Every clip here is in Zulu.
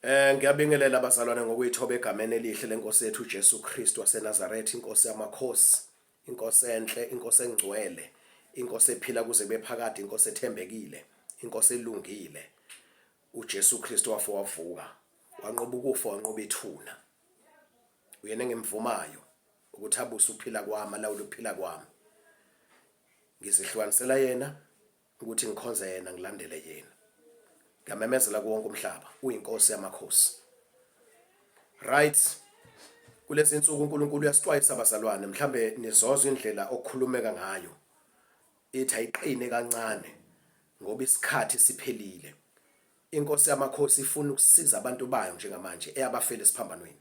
Ngiyabingelela abazalwane ngokuyithoba egameni elihle lenkosi yethu uJesu Kristu waseNazaretha, inkosi yamakhosi, inkosi enhle, inkosi engcwele, inkosi ephila kuze kube phakade, inkosi ethembekile, inkosi elungile. UJesu Kristu wafa wavuka, wanqoba ukufa, wanqoba ithuna. Uyena engimvumayo ukuthi abuse ukuphila kwami, alawule ukuphila kwami. Ngizihlukanisela yena ukuthi ngikhonze yena ngilandele yena. Ngiyamemezela kuwo wonke umhlaba, uyinkosi yamakhosi. Right. Kulezi insuku uNkulunkulu uyasixwayisa bazalwane, mhlambe nizozwa indlela okukhulumeka ngayo. Ithi ayiqine kancane ngoba isikhathi siphelile. Inkosi yamakhosi ifuna ukusiza abantu bayo njengamanje eyabafela esiphambanweni.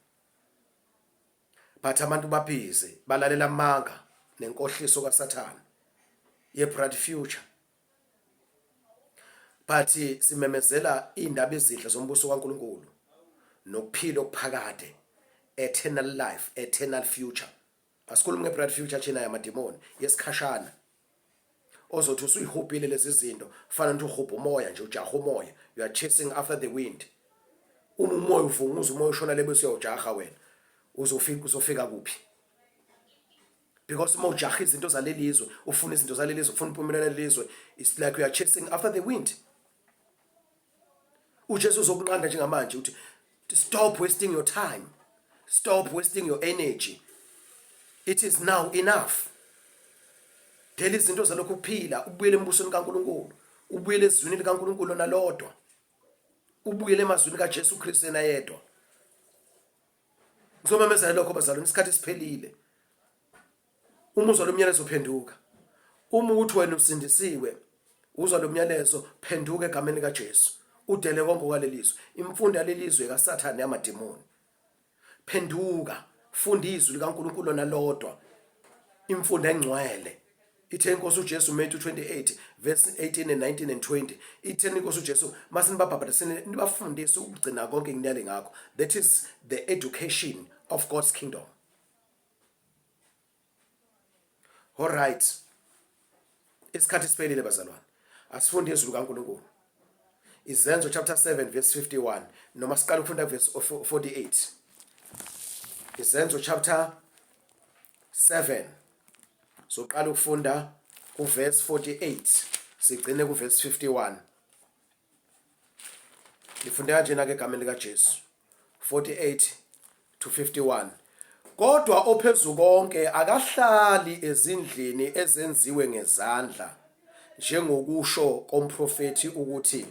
But abantu babhizi balalela amanga nenkohliso kaSathane ye bright future. But simemezela indaba ezinhle zombuso kaNkuluNkulu nokuphila okuphakade, eternal life, eternal future. Asikhulumi nge-bright future thina yamadimoni yesikhashana. Ozothi usuyihubhile lezi zinto fana nokuthi uhubha umoya nje, ujaha umoya, you are chasing after the wind. Uma umoya uvunguza, umoya ushona le bese uyawujaha wena, uzofika uzofika kuphi? Because uma ujaha izinto zaleli zwe, ufuna izinto zaleli zwe, ufuna impumelelo yaleli zwe, it's like you are chasing after the wind. UJesu uzokunqanda njengamanje uthi stop wasting your time, stop wasting your energy, it is now enough. Dela izinto zalokhu kuphila, ubuyele embusweni kaNkulunkulu, ubuyele ezwini likaNkulunkulu lona lodwa, ubuyele emazwini kaJesu Kristu yena yedwa. Ngizomemezela lokho bazalwane, isikhathi siphelile. Uma uzwa lo myalezo phenduka. Uma ukuthi wena usindisiwe, uzwa lo myalezo, phenduka egameni likaJesu. Udele konke okwalelizwe. Imfundo yalelizwe kaSathane yamademoni. Phenduka, funda izwi likaNkulunkulu lona lodwa. Imfundo engcwele. Ithe inkosi uJesu Matthew 28 verse 18 and 19 and 20. Ithe inkosi uJesu masinibabhabhatiseni nibafundise ukugcina konke enginiyale ngakho. That is the education of God's kingdom. All right. Isikhathi siphelile bazalwane. Asifunde izwi likaNkulunkulu. Izenzo chapter 7 verse 51 noma siqala ukufunda verse 48. Izenzo chapter 7 soqala ukufunda kuverse 48 sigcine kuverse 51. Ngifunde kanjena ke egameni likaJesu. 48 to 51. Kodwa ophezukonke akahlali ezindlini ezenziwe ngezandla, njengokusho komprofethi ukuthi,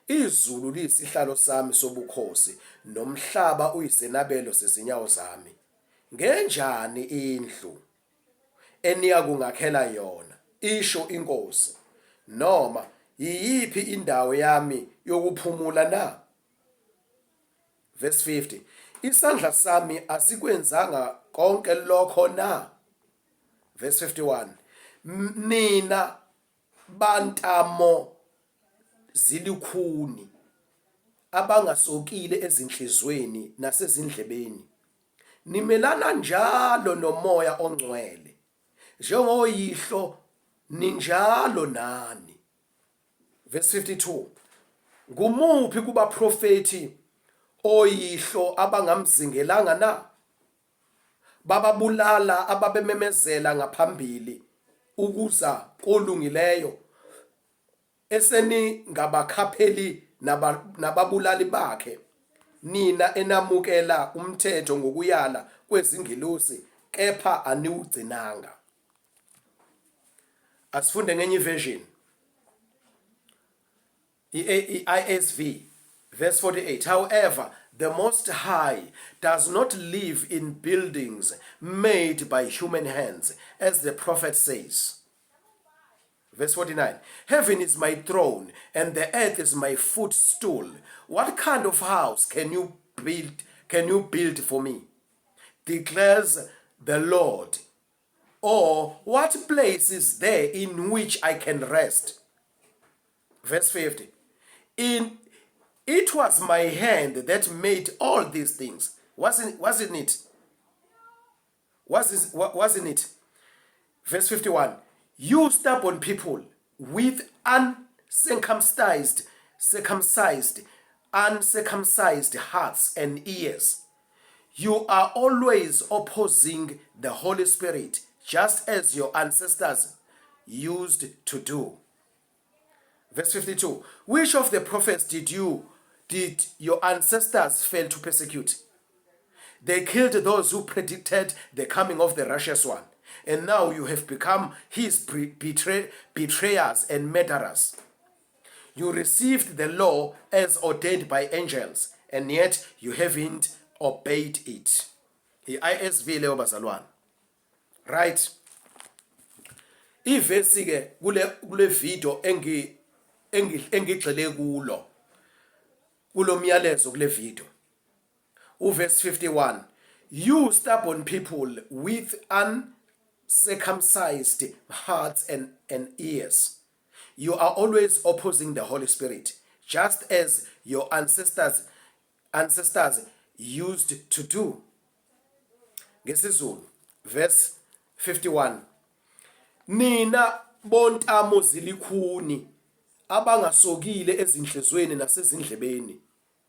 Izulu liyisihlalo sami sobukhosi, nomhlaba uyisenabelo sezinyawo zami. Ngenjani indlu eniyakungakhela yona, isho iNkosi, noma yiyiphi indawo yami yokuphumula na? Verse 50, Isandla sami asikwenzanga konke lokho na? Verse 51, Nina bantamo zilikhuni, abangasokile ezinhlizweni nasezindlebeni, nimelana njalo noMoya oNgcwele, njengoyihlo ninjalo nani. Verse 52, Ngumuphi kubaprofethi oyihlo abangamzingelanga na? Bababulala ababememezela ngaphambili ukuza kolungileyo, eseningabakhapheli nababulali bakhe, nina enamukela umthetho ngokuyala kwezingelosi, kepha aniwugcinanga. Asifunde ngenye iversion. I-ISV verse 48. However, the Most High does not live in buildings made by human hands, as the prophet says. Verse 49. Heaven is my throne and the earth is my footstool. What kind of house can you build can you build for me? Declares the Lord. Or what place is there in which I can rest? Verse 50. In it was my hand that made all these things. Wasn't it? Wasn't it? Verse 51. You stubborn people with uncircumcised circumcised. Uncircumcised hearts and ears, you are always opposing the Holy Spirit, just as your ancestors used to do. Verse 52. Which of the prophets did your ancestors fail to persecute? They killed those who predicted the coming of the righteous one. And now you have become his betrayers and murderers. You received the law as ordained by angels, and yet you haven't obeyed it. I-ISV leyo, bazalwane. Right. Ivesi ke kule video engigxile kulo kulomyalezo kule video. Uverse 51. You stubborn people with uncircumcised hearts and ears. You are always opposing the Holy Spirit, just as your ancestors used to do. NgesiZulu, verse 51. Nina bontamo zilikhuni abangasokile ezinhlizweni nasezindlebeni,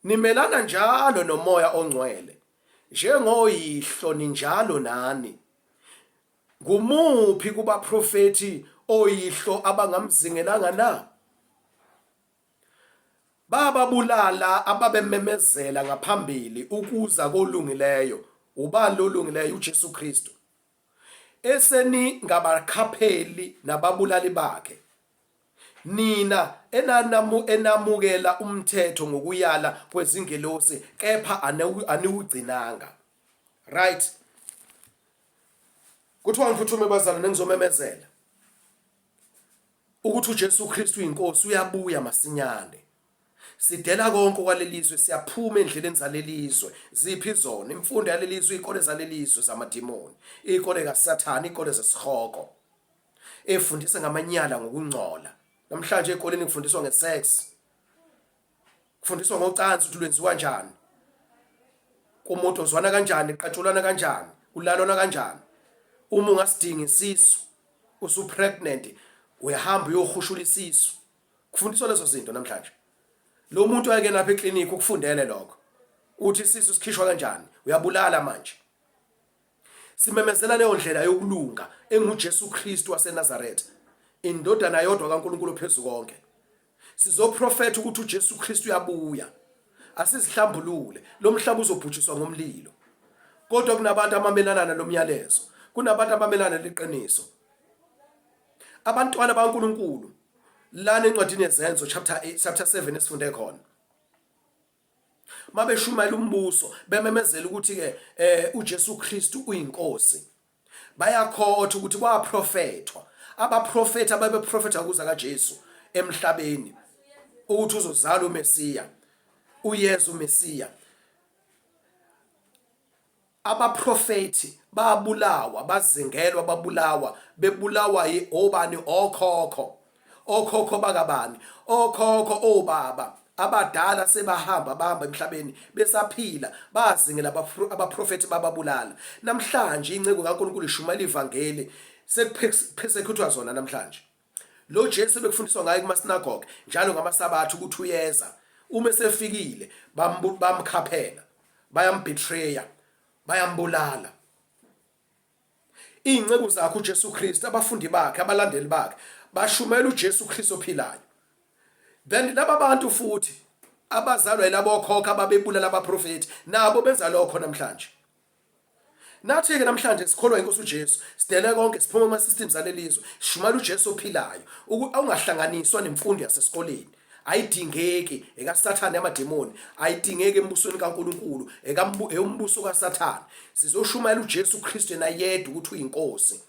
nimelana njalo noMoya oNgcwele, njengoyihlo ninjalo nani. Ngumuphi kubaprofethi oyihlo abangamzingelanga na? Bababulala ababememezela ngaphambili ukuza kolungileyo. Ubani lolungileyo? UJesu Kristu. Eseningabakhapheli nababulali bakhe. Nina enamukela umthetho ngokuyala kwezingelosi, kepha aniwugcinanga. Right. Kuthiwa ngiphuthume, bazalwane, ngizomemezela ukuthi uJesu Kristu uyinkosi, uyabuya masinyane. Sidela konke kwalelizwe, siyaphuma endleleni zalelizwe. Ziphi zona? Imfundo yalelizwe, izikole zalelizwe zamadimoni, izikole kaSathane, izikole zesihogo efundisa ngamanyala, ngokungcola. Namhlanje ezikoleni kufundiswa ngesex, kufundiswa ngocansi, ukuthi lwenziwa kanjani kumuntu, ozwana kanjani, qatshulwana kanjani, kulalwana kanjani. Uma ungasidingi isisu, usu-pregnant, uyahamba uyohushula isisu. Kufundiswa lezo zinto namhlanje. Lo muntu ayeke lapha eklinikhi ukufundele lokho, uthi isisu sikhishwa kanjani, uyabulala. Manje simemezela leyo ndlela yokulunga enguJesu Kristu waseNazaretha, indodana yodwa kaNkulunkulu phezu konke. Sizoprofetha ukuthi uJesu Kristu uyabuya, asizihlambulule, lo mhlaba uzobhujiswa ngomlilo. Kodwa kunabantu abamelana nalomyalezo, kunabantu abamelana neqiniso. Abantwana baNkulunkulu lana encwadini yeZenzo chapter 8, chapter 7 esifunde khona, mabeshumayela umbuso, bememezela ukuthi ke uJesu Kristu uyinkosi, bayakhotha ukuthi kwaprofethwa, abaprofetha ababeprofetha kuza kaJesu emhlabeni, ukuthi uzozala uMesiya, uyeza uMesiya. Abaprofethi babulawa, bazingelwa, babulawa. Bebulawa obani? Okhokho. Okhokho bakabani? Okhokho, obaba abadala sebahamba, bahamba emhlabeni, besaphila bazingela abaprofethi, bababulala. Namhlanje inceku kaNkulunkulu ishumayela ivangeli, sekupersecutwa zona. Namhlanje lo Jesu bekufundiswa ngaye kumasinagoge njalo ngamasabatha ukuthi uyeza, uma esefikile bamkhaphela, bayambetraya, bayambulala. Iy'nceku zakhe uJesu Kristu, abafundi bakhe, abalandeli bakhe, bashumayela uJesu Kristu ophilayo. Then laba bantu futhi abazalwa yilabo khokho ababebulala abaprofethi, nabo benza lokho namhlanje. Nathi-ke namhlanje sikholwa inkosi uJesu, sidele konke, siphuma kuma-systems alelizwe, sishumayela uJesu ophilayo ongahlanganiswa nemfundo yasesikoleni. Ayidingeki, ekaSathane, yamademoni, ayidingeki embusweni kaNkulunkulu, eyombuso kaSathane. Sizoshumayela uJesu Kristu yena yedwa ukuthi uyinkosi.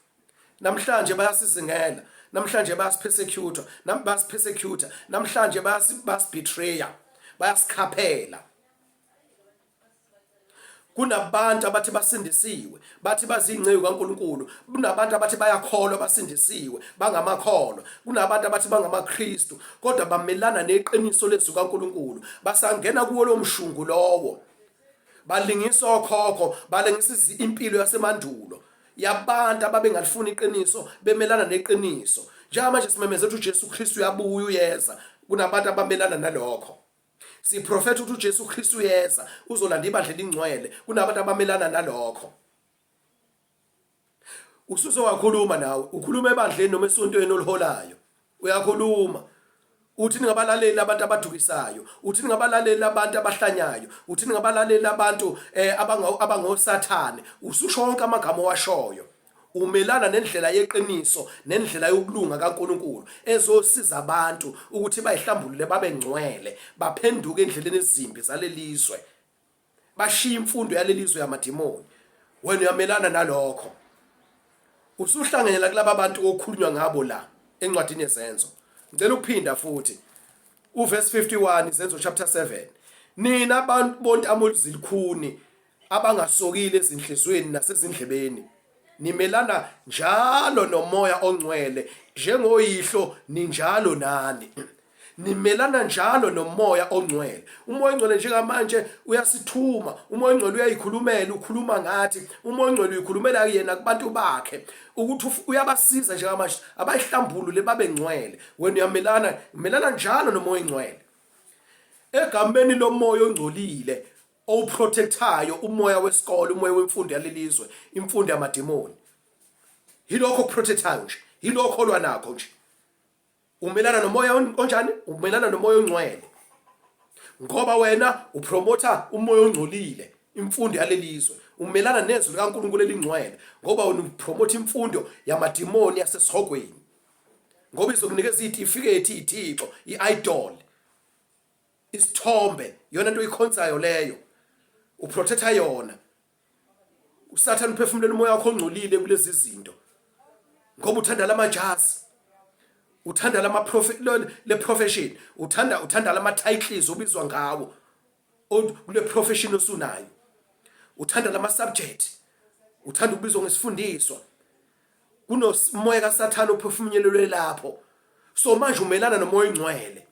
Namhlanje bayasizingela, namhlanje bayasipersecute, bayasipersecute, namhlanje bayasibetraya, bayasikhaphela. Kunabantu abathi basindisiwe, bathi bazinceku kaNkulunkulu. Kunabantu abathi bayakholwa, basindisiwe, bangamakholwa. Kunabantu abathi bangamaKristu, kodwa bamelana neqiniso lezwi kaNkulunkulu. Basangena kuwo lo mshungu lowo, balingisa okhokho, balingisa impilo yasemandulo yabantu ababengalifuni iqiniso, bemelana neqiniso. Njengamanje simemezela ukuthi uJesu Kristu uyabuya, uyeza. Kunabantu abamelana nalokho. Siprofetha ukuthi uJesu Kristu uyeza, uzolanda ibandla elingcwele. Kunabantu abamelana nalokho. Usuzowakhuluma nawe, ukhuluma ebandleni noma esontweni oliholayo. Uyakhuluma. Uthi ningabalaleli abantu abadukisayo, uthi ningabalaleli abantu abahlanyayo, uthi ningabalaleli abantu eh, abangosathane. Ususho wonke amagama owashoyo. Umelana nendlela yeqiniso nendlela yokulunga kaNkulunkulu ezosiza abantu ukuthi bayihlambulule babe ngcwele, baphenduke endleleni ezimbi zalelizwe. Bashiya imfundo yalelizwe yamadimoni. Wena uyamelana nalokho. Usuhlanganyela kulaba bantu okukhulunywa ngabo la encwadini yeZenzo. Ngicela ukuphinda futhi uverse 51 Izenzo chapter 7. Nina abantu bontamo zilikhuni abangasokile ezinhliziyweni nasezindlebeni nimelana njalo nomoya ongcwele njengoyihlo ninjalo nani. Nimelana njalo nomoya ongcwele. Umoya ongcwele njengamanje uyasithuma. Umoya ongcwele uyayikhulumela, ukhuluma ngathi. Umoya ongcwele uyikhulumela yena kubantu bakhe ukuthi uyabasiza njengamanje abayihlambulule babe ngcwele. Wena uyamelana, umelana njalo nomoya ongcwele. Egameni lomoya ongcolile owuprotectayo umoya wesikole, umoya wemfundo yalelizwe, imfundo yamademoni. Yilokho okuprotectayo nje, yilokho olwa nakho nje. Umelana nomoya onjani? Umelana nomoya ongcwele. Ngoba wena upromotha umoya ongcolile, imfundo yalelizwe. Umelana nezwi likaNkulunkulu elingcwele ngoba wena upromotha imfundo yamadimoni yasesihogweni. Ngoba izokunikeza izitifiketi ithixo, i-idol, isithombe, yona into oyikhonzayo leyo. Uprotecta yona. uSathane uphefumulela umoya wakho ongcolile kulezi zinto ngoba uthanda lamajazi uthanda lama le profession uthanda uthanda lama titles obizwa ngawo kule profession osunayo uthanda lama subject uthanda ukubizwa ngesifundiswa kunomoya kaSathane ophefumunyelelwe lapho so manje umelana nomoya ongcwele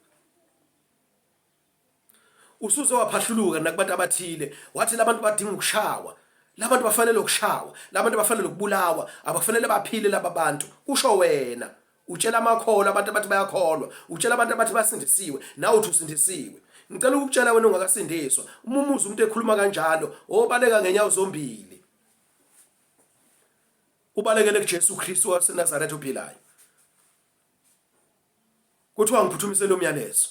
Usuze waphahluluka nakubantu abathile wathi labantu badinga ukushawa, labantu bafanele ukushawa, labantu bafanele ukubulawa, abakufanele baphile laba bantu. Kusho wena. Utshela amakholwa abantu abathi bayakholwa, utshela abantu abathi basindisiwe, nawe uthi usindisiwe. Ngicela ukukutshela wena ongakasindiswa, uma umuzwa umuntu ekhuluma kanjalo, obaleka ngenyawo zombili. Ubalekele kuJesu Kristu waseNazaretha ophilayo. Kuthiwa ngiphuthumise lo myalezo.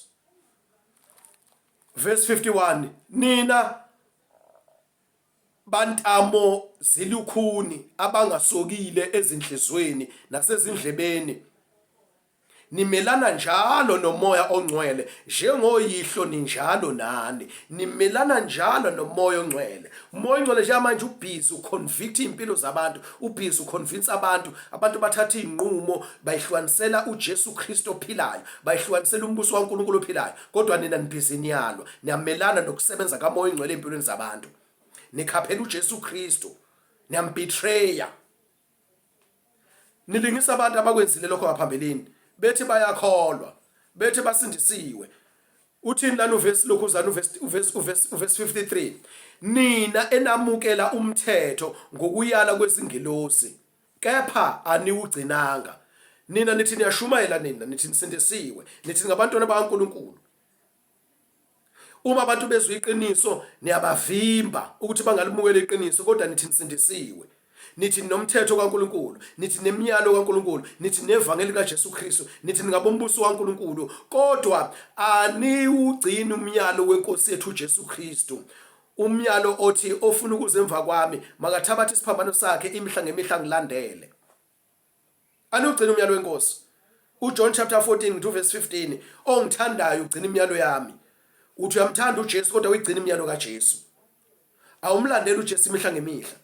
Verse 51 nina bantamo zilukhuni abangasokile ezinhlizweni nasezindlebeni nimelana njalo nomoya ongcwele njengoyihlo ninjalo nani nimelana njalo nomoya ongcwele umoya ongcwele njengamanje ubhizi uconvict impilo zabantu ubhizi uconvince abantu Abantu bathatha izinqumo bayihlukanisela uJesu Kristu ophilayo, bayihlukanisela umbuso kaNkulunkulu ophilayo. Kodwa nina nibhizi niyalwa, niyamelana nokusebenza kaMoya oNgcwele empilweni zabantu. Nikhaphela uJesu Kristu, niyambetreya. Nilingisa abantu abakwenzile lokho ngaphambilini, bethi bayakholwa, bethi basindisiwe. Uthini lana uvesi lokhuzana uvesi uvesi uvesi uvesi 53 nina enamukela umthetho ngokuyala kwezingelosi kepha aniwugcinanga nina nithi niyashumayela nina nithi nisindisiwe nithi ngabantwana bakaNkulunkulu uma abantu bezwa iqiniso niyabavimba ukuthi bangalimukeli iqiniso kodwa nithi nisindisiwe Nithi ninomthetho kaNkulunkulu, nithi nemiyalo kaNkulunkulu, nithi nevangeli kaJesu Kristu, nithi ningabombuso kaNkulunkulu, kodwa aniwugcini umyalo weNkosi yethu uJesu Kristu. Umyalo othi ofuna ukuza emva kwami makathabathe isiphambano sakhe imihla ngemihla ngilandele. Aniwugcini umyalo weNkosi. UJohn chapter 14 ngithi uverse 15 ongithandayo ugcina imiyalo yami. Uthi uyamthanda uJesu kodwa uyigcina imiyalo kaJesu. Awumlandeli uJesu imihla ngemihla.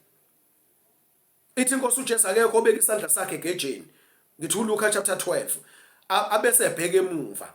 Ithi inkosi uJesu akekho obeka isandla sakhe egejeni. Ngithi uLuka chapter 12 abese ebheka emuva.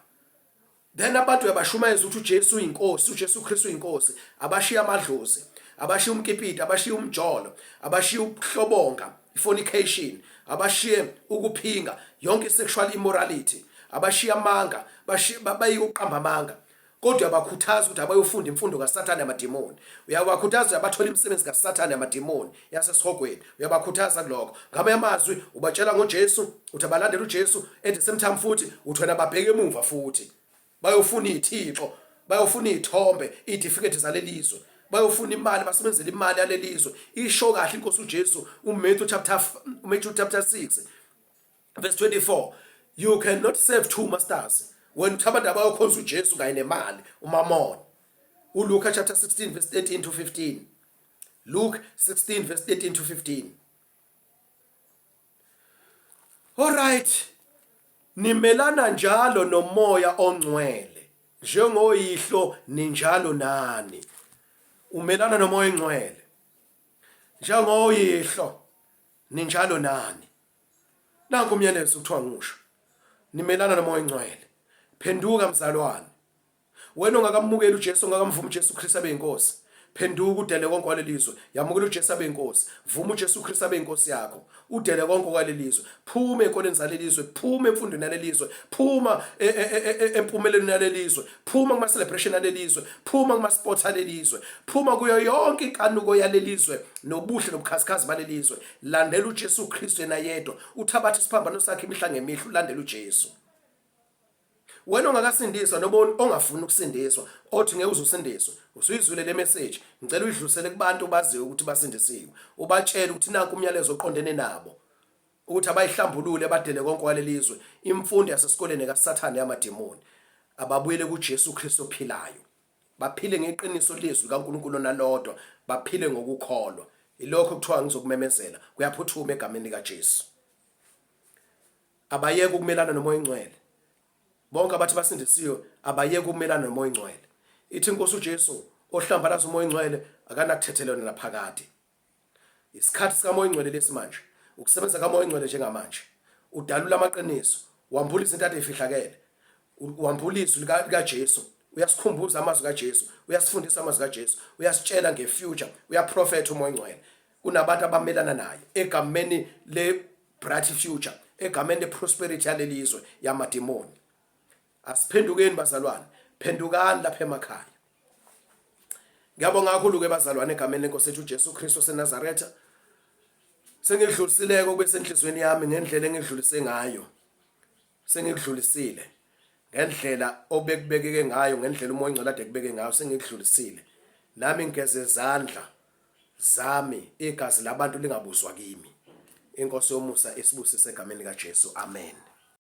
Then abantu uyabashumayeza ukuthi uJesu uyinkosi, uJesu Kristu uyinkosi. Abashiya amadlozi, abashiya umkipiti, abashiya umjolo, abashiya ukuhlobonga, fornication, abashiye ukuphinga, yonke sexual immorality, abashiya amanga, bashiya bayike ukuqamba amanga. Kodwa uyabakhuthaza ukuthi abayofunda imfundo kaSathane yamademoni. Uyabakhuthaza ukuthi abathole imisebenzi kaSathane yamademoni yasesihogweni. Uyabakhuthaza kulokho. Ngamanye amazwi ubatshela ngoJesu, uthi abalandele uJesu, at the same time futhi uthi wena babheke emuva futhi. Bayofuna ithixo. Bayofuna izithombe, izitifiketi zalelizwe. Bayofuna imali, basebenzele imali yalelizwe. Isho kahle inkosi uJesu uMatthew chapter Matthew chapter 6 verse 24 you cannot serve two masters. Wena uthi abantu abayokhonza uJesu kanye nemali, umamona. uLuka chapter 16 verse 13 to 15. Luke 16 verse 13 to 15. Alright. Nimelana njalo nomoya ongcwele njengoyihlo ninjalo nani. Umelana nomoya ongcwele njengoyihlo ninjalo nani. Nanku umyalezo kuthiwa ngisho. Nimelana nomoya ongcwele. Phenduka mzalwane. Wena ongakamukeli uJesu, ongakamvumi uJesu Kristu abe inkosi, phenduka udele konke kwalelizwe. Yamukela uJesu abe inkosi. Vuma uJesu Kristu abe inkosi yakho. Udele konke kwalelizwe. Phuma enkoleni zalelizwe, phuma emfundweni yalelizwe, phuma e, e, e, empumelelweni yalelizwe, phuma kuma celebration yalelizwe, phuma kuma sports alelizwe, phuma kuyo yonke inkanuko yalelizwe nobuhle nobukhazikhazi balelizwe. Landela uJesu Kristu yena yedwa. Uthabathe isiphambano sakhe imihla ngemihla ulandele uJesu. Wena ongakasindiswa noma ongafuni ukusindiswa othi ngeke uzusindiswe usuyizwile le message ngicela uyidlulisele kubantu obaziyo ukuthi basindisiwe ubatshele ukuthi nanku umyalezo oqondene nabo ukuthi abayihlambulule badele konke kwalelizwe imfundo yasesikoleni kaSathane yamademoni ababuyele kuJesu Kristu ophilayo baphile ngeqiniso lezwi kaNkulunkulu nalodwa baphile ngokukholwa ilokho kuthiwa ngizokumemezela kuyaphuthuma egameni likaJesu Abayeke ukumelana noMoya oNgcwele. Bonke abathi basindisiwe abayeke ukumelana noMoya oNgcwele. Ithi inkosi uJesu ohlambalaza uMoya oNgcwele akanakuthethelelwa naphakade. Isikhathi sikaMoya oNgcwele lesi manje. Ukusebenza kaMoya oNgcwele njengamanje. Udalula amaqiniso, wambula izinto ade ifihlakele. Wambula izwi likaJesu. Uyasikhumbuza amazwi kaJesu, uyasifundisa amazwi kaJesu, uyasitshela ngefuture, uyaprofetha uMoya oNgcwele. Kunabantu abamelana naye egameni le bright future egameni leprosperity yalelizwe yamademoni. Asiphendukeni bazalwane, phendukani lapha emakhaya. Ngiyabonga kakhulu ke bazalwane egameni lenkosi ethu uJesu Kristu seNazaretha. Sengidlulisileke okubesenhlizweni yami ngendlela engidlulise ngayo. Sengikudlulisile ngendlela obekubekeke ngayo ngendlela uMoya oNgcwele ade kubeke ngayo sengikudlulisile. Nami ngigeze izandla zami igazi labantu lingabuzwa kimi. Inkosi yomusa isibusise egameni likaJesu. Amen.